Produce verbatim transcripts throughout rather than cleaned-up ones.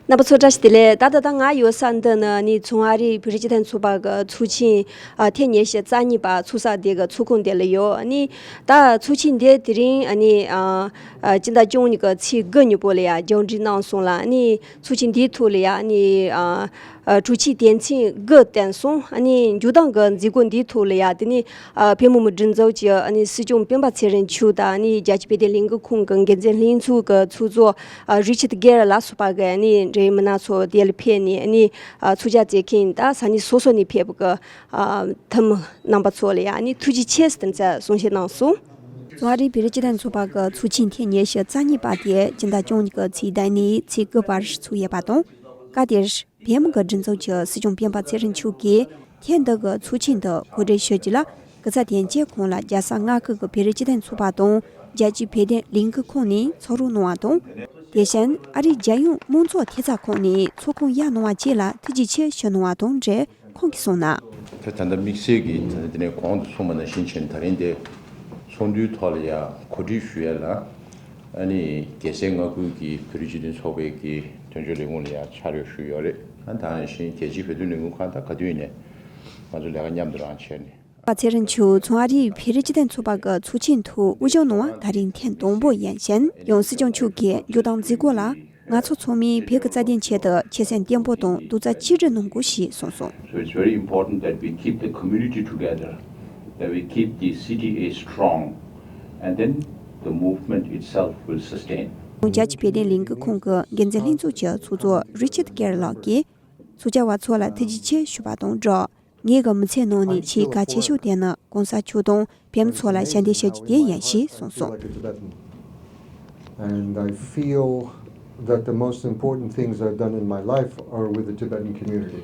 རྣམ་པ་ཚོ་བཀྲ་ཤིས་བདེ་ལེགས། ད་ལྟ་ད་ང་ཡོད་ས་འདི་ནི་ནི་ཚོང་ཨ་རིའི་བོད་རིགས་སྤྱི་མཐུན་ཚོགས་པ་གི་ཚོགས་ཆེན་ཨ་ཐེངས་ཉི་ཤུ་རྩ་གཉིས་པ་ཚོགས་ས་དེ་གི་ཚོགས་ཁང་དེ་ལ་ཡོད། ནི་ད་ཚོགས་ཆེན་དེ་དེ་རིང་ཨ་ནི་ཨ་ཨ་སྤྱི་ཟླ་བཅུ་གཉིས་ཀྱི་ཚེས་དགུ་ཉིན་པོ་ལ་ཡ་རྒྱང་སྒྲིག་གནང་སོང་ལ། ནི་ཚོགས་ཆེན་དེའི་ཐོག་ལ་ཡ་ནི་ཨ་ཨ་གྲོས་ཆོད་དོན་ཚན་དགུ་བཏོན་སོང་། ཨ་ནི་མཇུག་སྡོམ་གྱི་མཛད་སྒོ་འདིའི་ཐོག་ལ་ཡ་དེ་ནི་ཨ་བོད་མི་མང་སྒྲིག་འཛུགས་ཀྱི་ཨ་ནི་སྲིད་སྐྱོང་སྤེན་པ་ཚེ་རིང་མཆོག་དང་ཨ་ནི་རྒྱལ་སྤྱིའི་བོད་དོན་ལས་འགུལ་ཁང་གི་འགན་འཛིན་ལྷན་ཚོགས་ཀྱི་ཚོགས་གཙོ་ཨ་རི་ཆར་གྷེར་ལགས་སོགས་པ་གིས་ཨ་ནི་འབྲེལ་ཡོད་མི་སྣ་ཚོ་དེ་ལ་ཕེབས་ནས་ཨ་ནི་ཨ་ཚོགས་བཅར་བྱེད་མཁན་དང་ས་གནས་སོ་སོ་ནས་ཕེབས་པའི་ཨ་འཐུས་མི་རྣམ་པ་ཚོ་ལ་ཡ་ཨ་ནི་ཐུགས་རྗེ་ཆེ་ཟེར་དེ་འདྲ་གསུང་བཤད་གནང་སོང་། ཚོང་ཨ་རིའི་བོད་རིགས་སྤྱི་མཐུན་ཚོགས་པ་གི་ཚོགས་ཆེན་ཐེངས་ཉི་ཤུ་རྩ་གཉིས་པ་དེ་སྤྱི་ཟླ་བཅུ་གཉིས་ཀྱི་ཚེས་བདུན་ནས་ཚེས་དགུ་བར་ཚོགས་ཡོད་པ་དང་། སྐབས་དེར་བོད་མི་མང་སྒྲིག་འཛུགས་ཀྱི་སྲིད་སྐྱོང་སྤེན་པ་ཚེ་རིང་མཆོག་གིས་ཐེངས་འདི་གི་ཚོགས་ཆེན་དུ་གོ་སྒྲིག་ཞུ་རྒྱུ་ལ་སྐུ་ཚབ་དོན་གཅོད་ཁང་ལ་རྒྱལ་ས་མངའ་ཁུལ་གྱི་བོད་རིགས་སྤྱི་མཐུན་ཚོགས་པ་དང་རྒྱལ་སྤྱིའི་བོད་དོན་ལས་འགུལ་ཁང་ནས་ཚོགས་རོགས་གནང་བ་དང་། དེ་བཞིན་ཨ་རིའི་རྒྱལ་ཡོངས་མང་ཚོགས་ཐེབས་རྩ་ཁང་ནས་ཚོགས་ཁང་གཡར་གནང་བ་བཅས་ལ་ཐུགས་རྗེ་ཆེ་ཞུ་གནང་བ་དང་འབྲེལ། ཁོང་གིས་གསུངས་ན། ད་ད་ལྟ་དམིགས་བསལ་གྱིས་ད་ལྟ་དེ་ནས་གོང་དུ་གསུངས་པ་ནང་བཞིན་བྱས་ནས་ད་རིང་དེ་ཚོགས་འདུའི་ཐོག་ལ་ཡ་གོ་སྒྲིག་ཞུ་ཡ་ལ་ཨ་ནི་རྒྱལ་སའི་མངའ་ཁུལ་གྱི་བོད་རིགས་སྤྱི་མཐུན་ཚོགས་པའི་གི་དོན་གཅོད་ལས་ཁུངས་ལ་ཡ་ཕྱག་ལས་ཞུས་ཡོད་རེད། ཨ་ད་ནང་བཞིན་རྒྱལ་སྤྱིའི་བོད་དོན་ལས་འགུལ་ཁང་ད་ག་དུས་ཡིན་ནས་ང་ཚོ་ལས་ཀ་མཉམ་དུ་རང་བྱས་ནས། པ་ཚེ་རིང་མཆོག་ཚོང་ཨ་རིའི་བོད་རིགས་སྤྱི་མཐུན་ཚོགས་པ་གི་ཚོགས་ཆེན་ཐོག་དབུ་བཞུགས་གནང་བ་ད་རིང་ཐེངས་དང་པོ་ཡིན་ཞིང་། ཡང་སྲིད་སྐྱོང་མཆོག་གིས་མཇུག་སྡོམ་མཛད་སྒོ་ལ། ང་ཚོ་ཚང་མས་བོད་ཀྱི་རྩ་དོན་ཆེད་དུ་ཆོད་སེམས་བརྟན་པོ་དང་རྡོག་རྩ་གཅིག་སྒྲིལ་གནང་དགོས་ཞེས་གསུངས་སོང་། So it's very important that we keep the community together, that we keep the C T A strong, and then the movement itself will sustain. རྒྱལ་སྤྱིའི་བོད་དོན་ལས་འགུལ་ཁང་གི་འགན་འཛིན་ལྷན་ཚོགས་ཀྱི་ཚོགས་གཙོ་རི་ཆར་གྷེར་ལགས་ཀྱིས། ཚོགས་བཅར་བ་ཚོ་ལ་ཐུགས་རྗེ་ཆེ་ཞུ་བ་དང་སྦྲགས། ངེད་ཀྱི་མི་ཚེའི་ནང་ནས་ཆེས་གལ་ཆེ་ཤོས་དེ་ནི་གོང་ས་མཆོག་དང་བོད་མི་ཚོ་ལ་ཞབས་འདེགས་ཞུ་རྒྱུ་དེ་ཡིན་ཞེས་གསུངས་སོང་། And I feel that the most important things I've done in my life are with the Tibetan community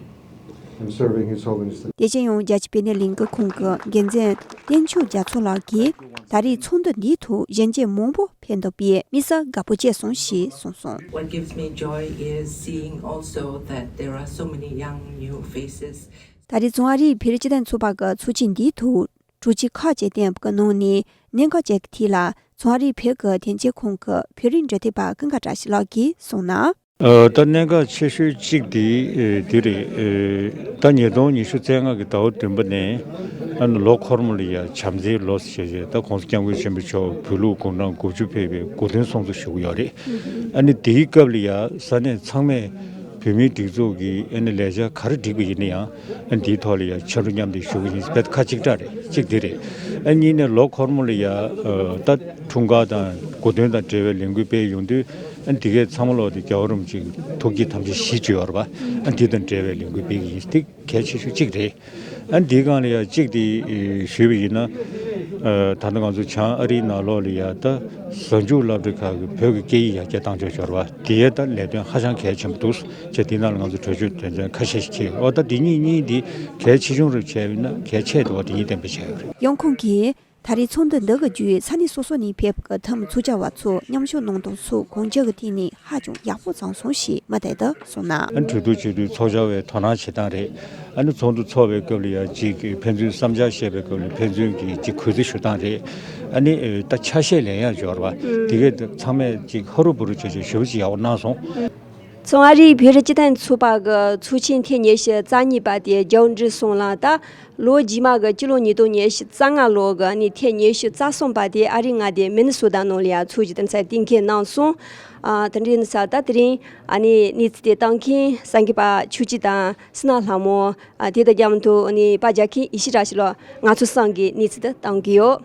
and serving His Holiness the དེ་བཞིན་ཡང་རྒྱལ་སྤྱིའི་བོད་དོན་ལས་འགུལ་ཁང་གི་འགན་འཛིན་བསྟན་ཆོས་རྒྱ་མཚོ་ལགས་ཀྱིས། ད་རེས་ཚོགས་འདུ་འདིའི་ཐོག་གཞོན་སྐྱེས་མང་པོ་ཕེབས་འདུག་པས་དམིགས་བསལ་དགའ་པོ་སྐྱེས་སོང་ཞེས་གསུངས་སོང་། What gives me joy is seeing also that there are so many young new faces. ད་རེས་ཚོང་ཨ་རིའི་བོད་རིགས་སྤྱི་མཐུན་ཚོགས་པ་གི་ཚོགས་ཆེན་འདིའི་ཐོག་གྲོས་ཆོད་ཁག་ཅིག་བཏོན་པའི་ནང་ནས་གནད་འགག་ཅིག་གི་ཐད་ལ་ཚོང་ཨ་རིའི་བོད་ཀྱི་དོན་གཅོད་ཁང་གི་བོད་རིགས་འབྲེལ་མཐུད་པ་ཀུན་དགའ་བཀྲ་ཤིས་ལགས་ཀྱིས་གསུངས་ན། ཨ། ད་གནད་འགག་ཆེ་ཤོས་གཅིག་དེ་ཨེ་འདི་རེད། ཨེ་ད་ཉིས་སྟོང་ཉི་ཤུ་རྩ་ལྔ་གི་ཟླ་བ་བདུན་པ་ནས་ཨ་ནི་ལོ་འཁོར་མོ་ལ་ཡ་བྱམས་བརྩེའི་ལོ་ཞེས་བྱས། ད་༸གོང་ས་༸སྐྱབས་མགོན་ཆེན་པོ་མཆོག་བོད་ལུགས་དགུང་གྲངས་དགུ་བཅུ་ཕེབས་པའི་དགུང་སྟོན་སྲུང་བརྩི་ཞུ་གི་ཡོད་རེད། ཨ་ནི་དེའི་སྐབས་ལ་ཡ་ས་གནས་ཚང་མས་བོད་མིའི་སྒྲིག་འཛུགས་ཀྱི་ཨ་ནི་ལས་འཆར་ག་རེ་བསྒྲིགས་པ་ཡིན་ན་ཡང་ཨ་ནི་དེའི་ཐོག་ལ་ཡ་ཕྱག་རོགས་མཉམ་འདེགས་ཞུ་གི་ཡིན་ཟེར། ཁ་གཅིག་གྲགས་རེད། གཅིག་དེ་རེད། ཨ་གཉིས་ནས་ལོ་འཁོར་མོ་ལ་ཡ་ཨ་ད་འཁྲུངས་སྐར་དང་དགུང་སྟོན་དང་འབྲེལ་བའི་ལས་འགུལ་སྤེལ་ཡོང་དུས། ཨ་ནི་དེ་གས་ཚང་མ་ལོག་དེ་རྒྱལ་བ་རིན་པོ་ཆེ་གི་ཐུགས་བསྐྱེད་ཐམས་ཅད་གཞི་བཅོལ་བ་རེད་པ། ཨ་ནི་དེ་དང་འབྲེལ་བའི་ལས་འགུལ་སྤེལ་གྱི་ཡིན། དེ་གལ་ཆེ་ཤོས་གཅིག་རེད། ཨ་ནི་དེའི་སྒང་ལ་ཡ་གཅིག་དེ་ཞུས་པ་ཡིན་ན། ཨ་ད་ལྟ་ང་ཚོ་བྱང་ཨ་རིའི་ནང་ལོགས་ལ་ཡ་ད་གཟའ་མཇུག་སློབ་གྲྭ་ཁག་གི་བོད་ཀྱི་སྐད་ཡིག་ཡར་རྒྱས་གཏང་ཕྱོགས་སྦྱོར་བ་དེ་ཡ་ད་ལས་དོན་ཧ་ཅང་གལ་ཆེན་པོ་འདུག་ཅེས། དེ་ནང་ལ་ང་ཚོ་གྲོས་ཆོད་དོན་ཚན་ཁ་ཤས་ཤིག་འཁྱེར་ཡོད། འོ་ད་དེ་གཉིས་གཉིས་དེ་གལ་ཆེ་ཆུང་རུ་བྱས་ཡོད་ན་གལ་ཆེ་འདུག་པ་དེ་གཉིས་གཏན་འབེབས་བྱས་ཡོད་རེད། ཡང་ཁོང་གིས། ད་རེས་ཚོགས་འདུ་འདི་གི་བརྒྱུད་ས་གནས་སོ་སོ་ནས་ཕེབས་པའི་འཐུས་མི་ཚོགས་བཅར་བ་ཚོ་མཉམ་ཞུགས་གནང་སྟངས་སོགས་གང་ཅིའི་ཐད་ནས་ཧ་ཅང་ཡག་པོ་བྱུང་སོང་ཞེས་མུ་མཐུད་དུ་གསུངས་ན། ཨ་ནི་གྲོས་བསྡུར་བྱེད་དུས་ཚོགས་བཅར་བའི་དོ་སྣང་བྱེད་སྟངས་རེད། ཨ་ནི་ཚོགས་འདུ་ཚོགས་པའི་སྐབས་ལ་ཡ་གཅིག་ཕན་ཚུན་བསམ་འཆར་བཤད་པའི་སྐབས་ལ་ཕན་ཚུན་གྱི་གཅིག་གུས་བརྩི་ཞུ་སྟངས་རེད། ཨ་ནི་ད་ཆ་ཤས་ལེན་ཡག་སྦྱོར་བ་དེ་གས་ཚང་མས་གཅིག་ཧ་རུ་བུ་རུ་བྱས་བྱས་ཞེ་པོ་ཅིག་ཡག་པོ་གནང་སོང་། ཚོང་ཨ་རིའི་བོད་རིགས་སྤྱི་མཐུན་ཚོགས་པ་གི་ཚོགས་ཆེན་ཐེངས་ཉི་ཤུ་རྩ་གཉིས་པ་དེ་རྒྱང་སྒྲིག་སོང་ལ། ད་ལོ་རྗེས་མ་གི་སྤྱི་ལོ་ཉིས་སྟོང་ཉི་ཤུ་རྩ་ལྔ་ལོ་གི་ཨ་ནི་ཐེངས་ཉི་ཤུ་རྩ་གསུམ་པ་དེ་ཨ་རིའི་མངའ་སྡེ་མི་ནི་སོ་ཊ་ནང་ལ་ཡ་ཚོགས་རྒྱུ་དེ་འདྲ་གཏན་འཁེལ་གནང་སོང་། ཨ་དེ་འདྲ་ཡིན་ཙང་ད་དེ་རིང་ཨ་ནི་གནས་ཚུལ་དེ་བཏང་མཁན་གསར་འགོད་པ་ཆོས་སྐྱིད་དང་བསོད་ནམས་ལྷ་མོ། ཨ་དེ་དང་མཉམ་དུ་ཨ་ནི་པར་རྒྱག་མཁན་ཡེ་ཤེས་བཀྲ་ཤིས་ལགས། ང་ཚོ་གསུམ་གྱིས་གནས་ཚུལ་དེ་བཏང་གི་ཡོད།